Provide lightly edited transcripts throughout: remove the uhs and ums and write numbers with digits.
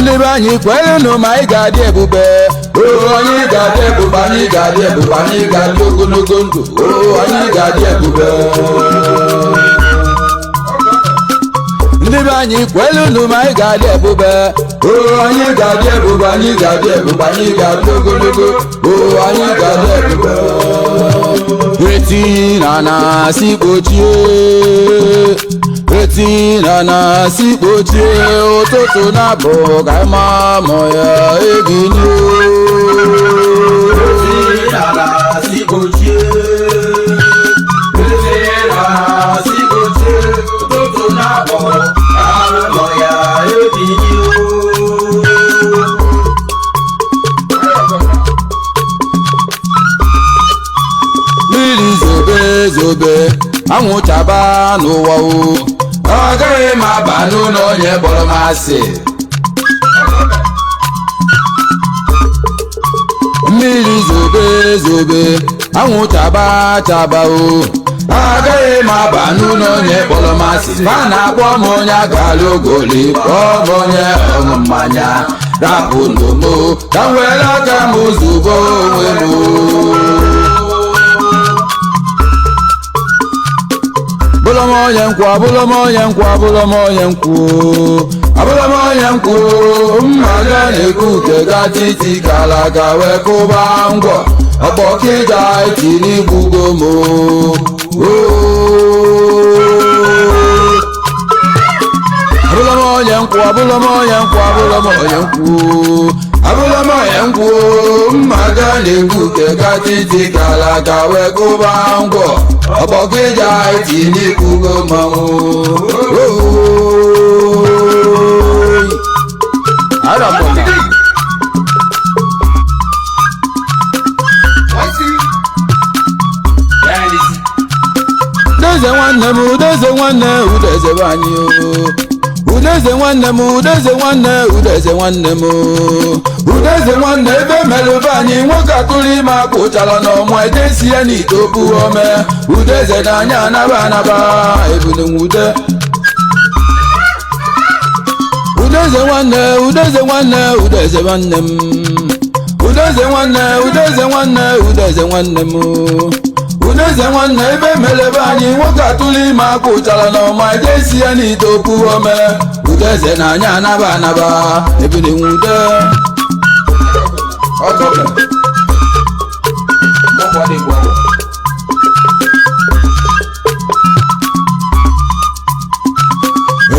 Ndị be anyị kwerenụ ma anyị ga-adị ebube. O anyị ga-adị ebube, anyị ga-adị ebube, anyị ga-adị ogologo ndụ. O anyị ga-adị ebube. Ndị be anyị kwerenụ ma anyị ga-adị ebube. O anyị ga-adị ebube, anyị ga-adị ebube, anyị ga-adị ogologo. O anyị ga-adị ebube. Eti na na si kpochie. Eti na na si kpochie. Ụtụtụ na-abụ ka ịma mụ ya ebini. Eti na na si kpochie. Eti na na si kpochie. Ụtụtụ na-abụ ka ịma ya ebini. Mmiri zobe zobe, anwụ chaba n'ụwa o. Agaghị m aba n'ụlọ onye kpọrọ m asị. Mmiri zobe zobe, anwụ chaba chaba o. Agaghị m aba n'ụlọ onye kpọrọ m asị. Fa na-akpọ m onye agala ogoli, kpọọ m onye ọṅụ mmanya. Rapụnụ m ka m were aka m zụbo onwe m. Abụla m onye nkwụ, abụla m onye nkwụ, abụla m onye nkwụ. Abụla m onye nkwụ, mma ga na-ekwu uke ga titi kala ka wee kụba ngwọ. Ọkpọkịja etiri gbugo m. Abụla m onye nkwụ, abụla m onye nkwụ, abụla m onye nkwụ. Abụla m onye nkwụ, mma ga na-ekwu uke ga titi kala ka wee kụba ngwọ. Ọkpọkịja etiri gbugo mmanwụ. Udeze nwanne m, udeze nwanne, udeze be anyị o. Udeze nwanne m, udeze nwanne, udeze nwanne m. Udeze nwanne ebe mere be anyị, nwoke atụrụ ime akpụchala n'ọmụ ejesi ya n'ite opu ome. Udeze na anya anaba anaba, ebule nwude. Udeze nwanne, udeze nwanne, udeze nwanne m. Udeze nwanne, udeze nwanne, udeze nwanne m. Udeze nwanne ebe mere be anyị, nwoke atụrụ ime akpụchala n'ọma ejesi ya n'ite opu ome. Udeze na anya anaba anaba, ebule nwude.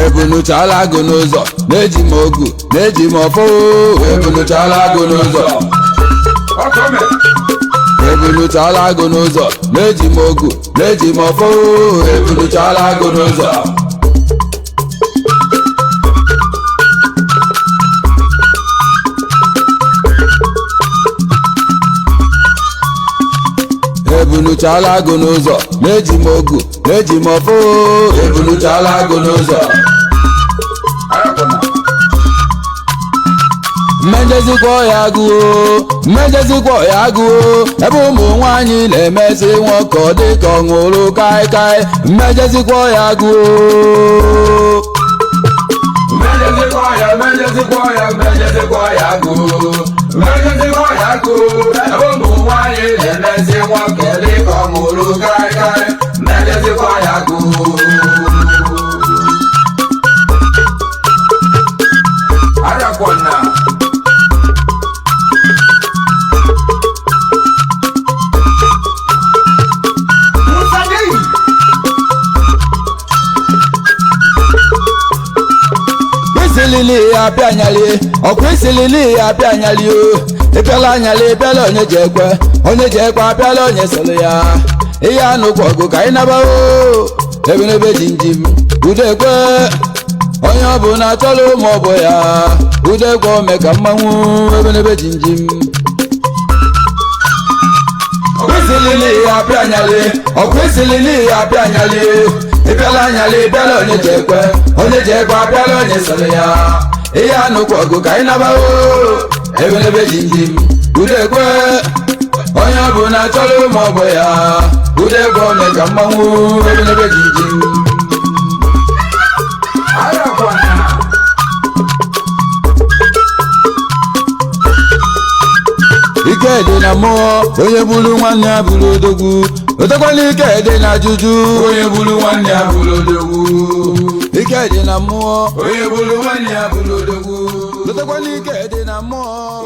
Ebunuchala agụ n'ụzọ, na-eji m ogu, na-eji m ọfọ. Ebunuchala agụ n'ụzọ. Ebunuchala agụ n'ụzọ, na-eji m ogu, na-eji m ọfọ. Ebunuchala agụ n'ụzọ. Ebunuchala agụ n'ụzọ, na-eji m ogu, na-eji m ọfọ. Ebunuchala agụ n'ụzọ. Mmejezikwa ọya agụụ, mmejezikwa ọya agụụ. Ebe ụmụ nwaanyị na-emezi nwoke ọ dị ka ọ ṅụrụ kaikai. Mmejezikwa ọya agụụ. Mmejezikwa ọya, mmejezikwa ọya, mmejezikwa ọya agụụ. Mmejezikwa ọya agụụ. Ebe ụmụ nwaanyị na-emezi nwoke ọ dị ka ọ ṅụrụ kaikai. Mmejezikwa ọya agụụ. Arịakwana. Isilili ya apịa anyali, ọkwa isilili ya apịa anyali o. Ịpịala anyali, ịpịala onye ji ekwe, onye ji ekwe apịala onye soro ya. Ihe anụkwa ọgụ ka anyị naba o. Ebenebe jinjim, udekwe. Onye ọbụla chọrọ ụmụ ọbụ ya. Udekwe ome ka mmanwụ, ebenebe jinjim. Isilili ya apịa anyali, ọkwa isilili ya apịa anyali o. Ịpịala anyali, ịpịala onye ji ekwe, onye ji ekwe apịala onye soro ya. Ihe anụkwa ọgụ ka anyị naba o. Ebenebe jinjim, udekwe. Onye ọbụla chọrọ ụmụ ọbụ ya. Udekwe ome ka mmanwụ, ebenebe jinjim. Arịakwana. Ike dị na mmụọ, onye buru nwanne ya bụrụ odogwu. Otekwana ike dị na juju. Onye buru nwanne ya bụrụ odogwu. Ike dị na mmụọ. Onye buru nwanne ya bụrụ odogwu. Otekwana ike dị na mmụọ.